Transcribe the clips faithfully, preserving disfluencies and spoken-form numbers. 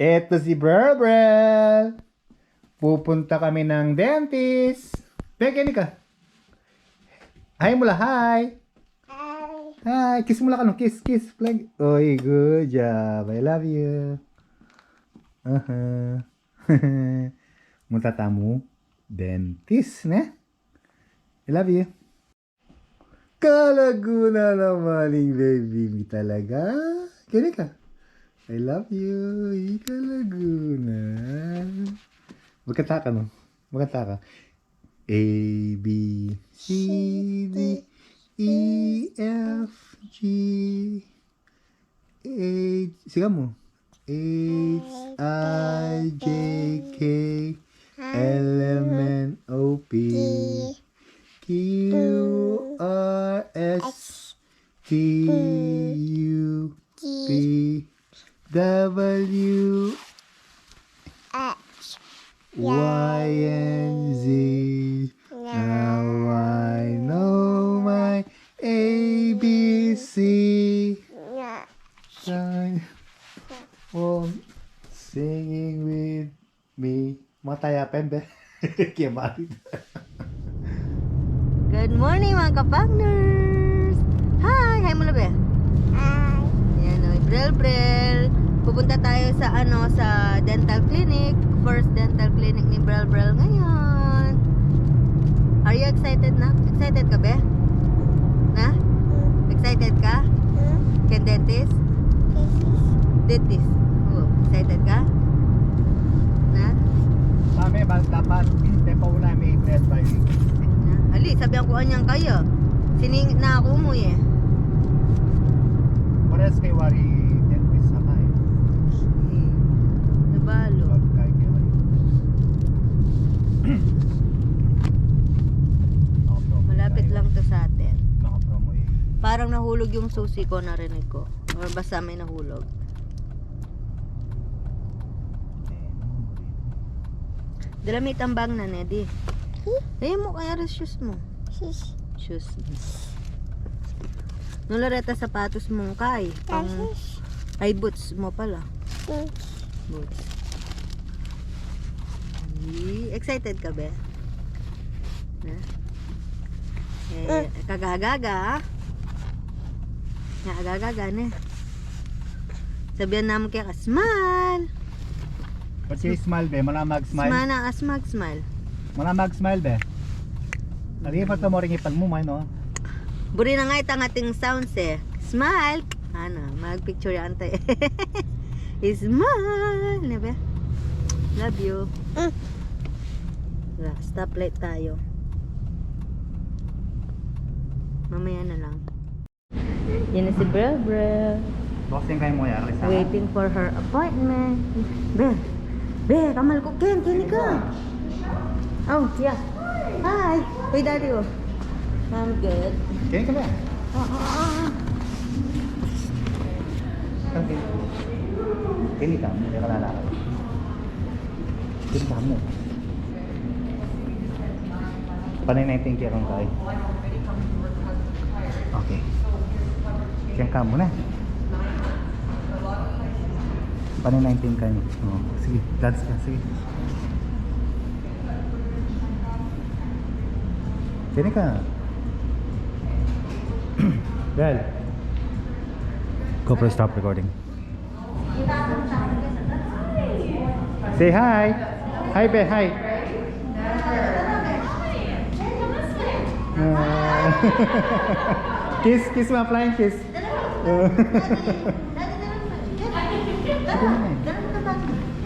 Eto si Brel Brel. Pupunta kami ng dentist. Peke, ini ka. Hi mula, hi. Hi. Kiss mula ka, no? Kiss, kiss. Flag. Oy, good job. I love you. Aha. Munta tamu dentist, ne? I love you. Ka-Laguna naman ing baby mi talaga. Kene ka. I love you. Ka-Laguna. Magkanta ka, no? Magkanta ka. A, B, C, D, E, F, G, H, siga mu. H, I, J, K, L, M, N, O, P, Q, R, S, T, U, V, W, X, Y, and Z. Now I know my A B C. Sing, oh, singing with me. Mga tayapen, be. Kaya marit. Good morning, mga ka-partners! Hi! Hi mula, be! Hi! Yan, o, Brel Brel. Pupunta tayo sa, ano, sa dental clinic. First dental clinic ni Brel Brel ngayon. Are you excited na? Excited ka, be? Na? Excited ka? Ken dentist? Dentist. O, excited ka? Na? Mami, bal dapat, te pauna mi bread by. Na? Ali, sabian ku anyang kaya. Siningit na aku mu, e. Pares kay wari dentist na kaya. E, nabalo. Pagkain kaya kayo. Malapit lang to sa atin. Nakapromoy. Parang nahulog yung susi ko, narinig ko. Or basta may nahulog. Dala mi tambang na, Nedi. Hmm? Dala mu kaya rin shoes mu. Shoes. Shoes. Nung lareta sapatos mu kay, pang, ay, boots mu pala. Boots. Boots. Ay, excited ka, be? Na? E, kagagaga, a? Nga, agagaga, ne? Sabian namu keka, smile! Ba't kayu smile, be? Mana mag-smile? Smile na, a, smile, smile. Mana mag-smile, be? Nalipat ka mu ring ipan mu, may, no? Buri na nga itang ating sounds, e. Smile! Ana, mag-picture yan tayo. Smile! Ne, be? Love you. Mm. Wala, stoplight tayo. Mamaya na lang. Yan na si Brel Brel. Boxing kayo mo yan, Alexander. Waiting for her appointment. Be, be, kamal ku ken, keni ka. Oh, yeah. Hi. Uy, daddy, o. I'm good. Keni ka, be? O, o, o, o. Keni ka, keni ka lalaki. Keni ka mu. Panay nineteen kaya kang kay. Okay. Kaya ka muna. Panay nineteen kay. O, sige, dance ka, sige. Keni ka. Well, GoPro, stop recording. Say hi. Hi, be. Hi. Uh, kiss, kiss, ma. Flying kiss. Uh.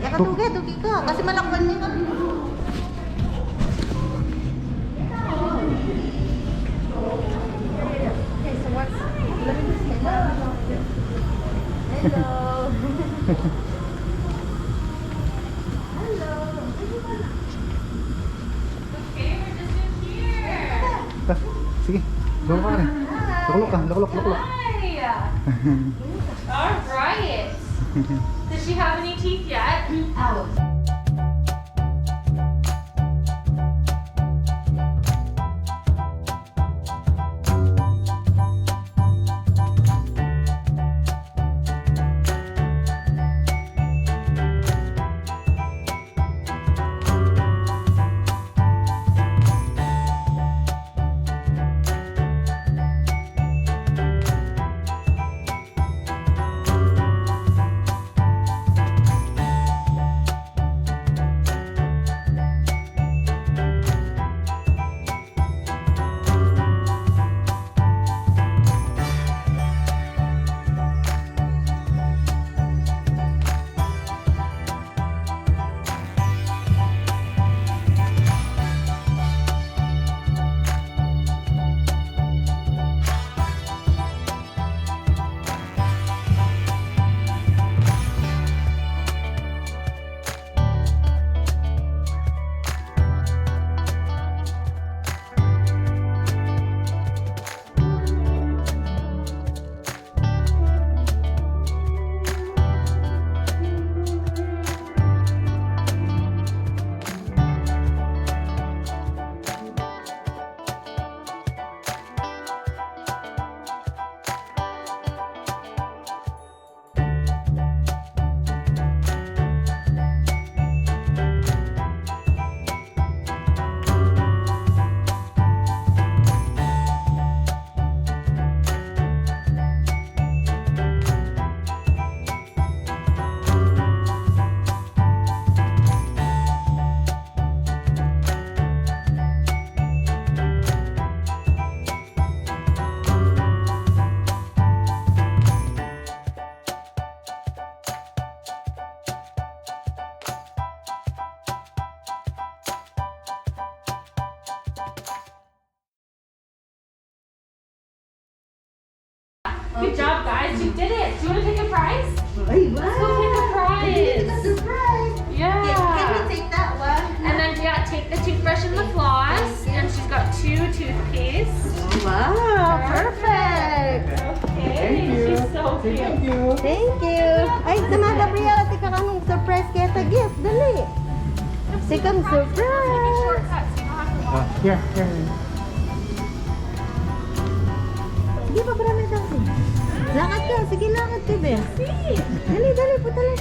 Eka, tugi, tugi ka. Kasi malakwan niya ka. Hello. Hello. Ta, sige. Lukluk ka na. Lukluk ka, lukluk, lukluk. Hi. All right. Does she have any teeth yet? Out. Good job, guys. You did it. Do you want to take a prize? Ay, wow! Let's go take a prize. Take a surprise. Yeah. Okay, can we take that one? And then, yeah, take the toothbrush and the floss. And she's got two toothpaste. Wow, perfect. Okay. Thank you. She's so cute. Thank you. Thank you. Ay, Mama Gabriela, tika, kanung surprise keta gift. Dali. Tika, surprise. Shortcuts. You don't have to walk. Ah, yeah, yeah. Sige, pabarami daw. Lakad ka. Sige, lakad ka, be. Dali, dali, punta lang.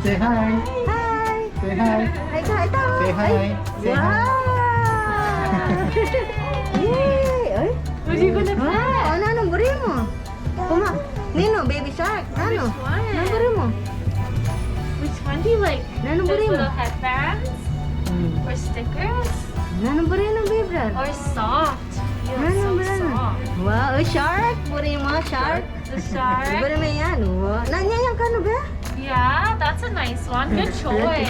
Say hi. Hi. Say hi. Hi ka, ito. Say hi. Ay. Say hi. Wow. Yay. Ay. What are you gonna pet? Wow. Ano, anong buri mo? Kuma-, nino, baby shark. Ano? Which one? Anong buri mo? Which one do you like? Anong buri mo? Those little headbands? Hmm. Or stickers? Anong buri mo, baby? Or soft? Anong buri mo? Wow, shark! Buri mo, shark? The shark? Buri mo yan. Wow. Nanya yan kanu, be? Yeah, that's a nice one. Good choice.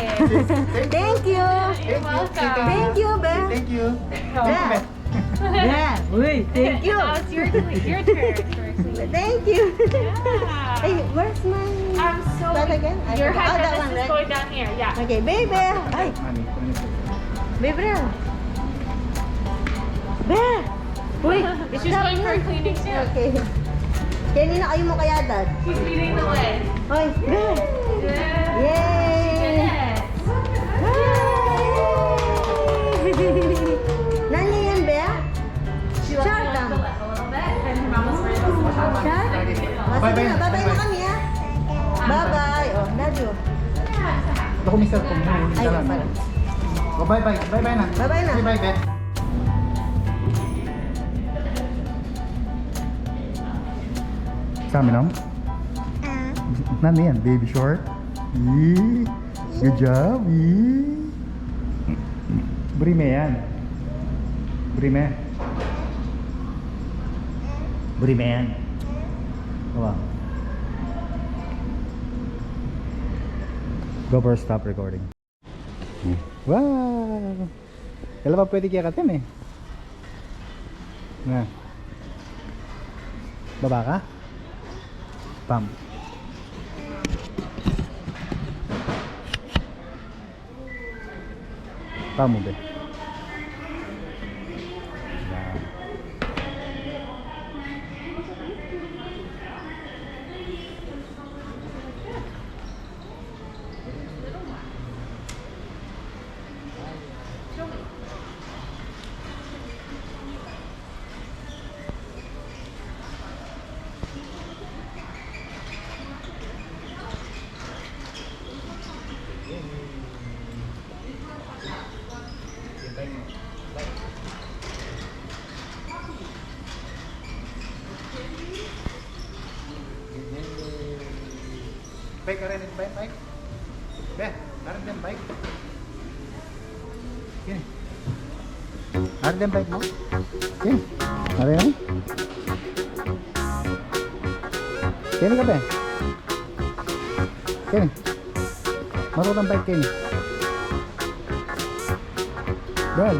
Thank you. You're welcome. Thank you, be. Thank you. Be. Be. Uy, thank you. Now it's your, your turn for cleaning. Thank you. Yeah. Hey, where's my... Um, so that again? Your headband is going down here. Yeah. Okay, baby. Ay. Baby. Be! Uy, she's going for cleaning too. Okay. Kanina kayo mo kaya, Dad? She's leading the way. Hoy, be! Yay! Yay! She did it! Yay! Nani yan, be? She left me, like, a little bit, and her mom was worried about the... Shark? Bye-bye. Sige na, bye-bye na kami, ha? Bye-bye. Oh, love you. Ako may cellphone mo. Ay, pala. Oh, bye-bye. Bye-bye na. Bye-bye na. Say bye, be. Sa amin, no? Ah. Nani yan? Baby shark? Yee. Good job. Yee. Buri me yan. Buri me. Buri me yan. Wow. Go for stop recording. Wow! Kala pa pwede kaya katin eh. Na. Baba ka? Pam. Pam mo, be. Yan. Bike, arin, bike, bike. Be, arin din bike. Kini. Arin din bike mo. Kini. Arin. Kini ka, be. Kini. Marunong bike, kini. Bel.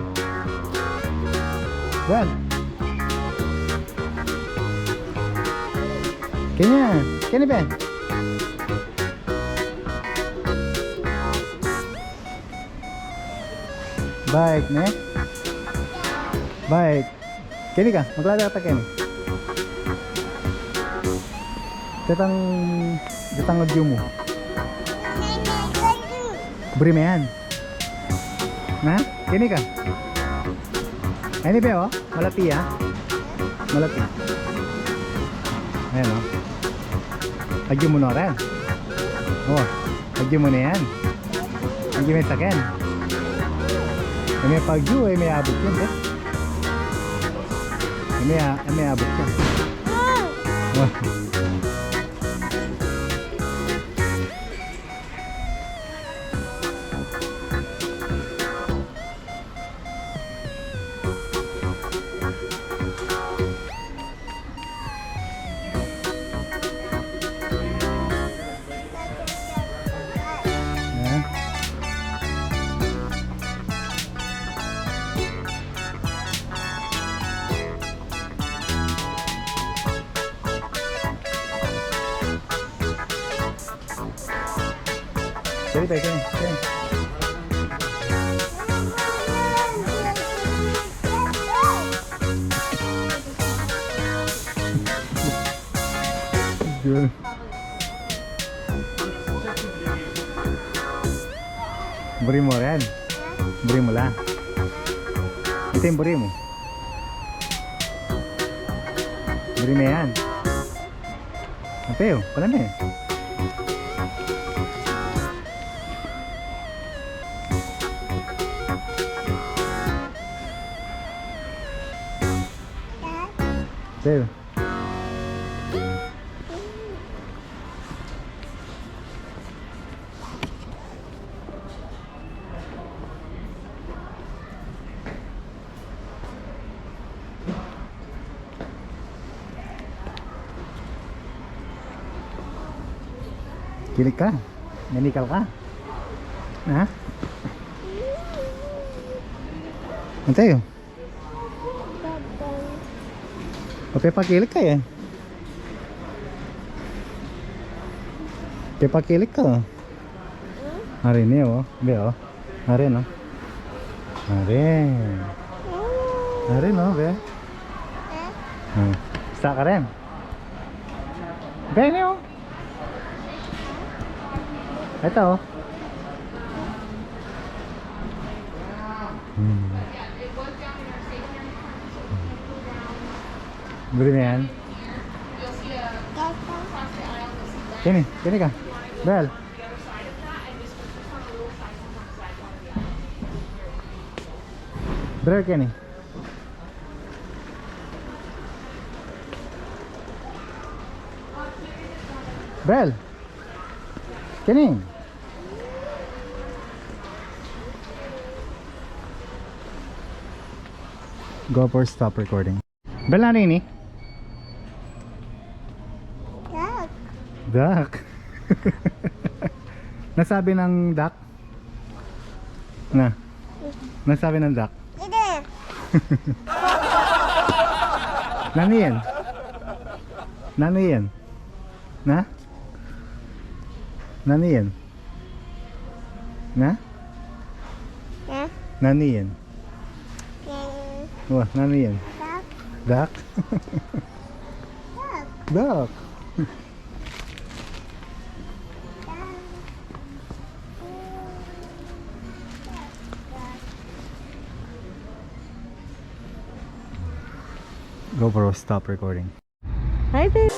Bel. Kini, kini, be. Bike, ne? Bike. Kini ka, maglada ka kini. Detang, detang agyu mu. Buri me yan. Na? Kini ka. Ay, ini, be, o. Malati, a. Malati. Ayan, o. Agyu mu na rin. O. Agyu mu na yan. Agyu mu sa akin. Ay, me pagyu, ay, me abut yan, be. Ay, me a-, ay, me abut yan. O. Dali, dali, dali, dali. Yun. Buri mu rin. Buri mu la. Ito yung buri mu. Buri mu yan. Ante, o, pala na e. Ante. Kilig ka? Menikal ka? Ha? Ante, o. Papakilig ka e. Papakilig ka. Ari ne, o. Be, o. Ari, no? Ari. Ari, no, be? Hmm. Sa ka rin. Be, ne, o. Ito, o. Hmm. Buri mu yan. Keni, keni ka. Bel. Bel, keni. Bel. Keni. GoPro, stop recording. Bel, nanu ini? Duck. Duck. Nanu sabi ng duck? Na. Nanu sabi ng duck? Ide. Nanu yan? Nanu yan? Na? Nanu yan? Na? Ha? Nanu yan? Yan. Wa, nanu yan? Duck. Duck? Duck. Duck. GoPro, stop recording. Hi, babe.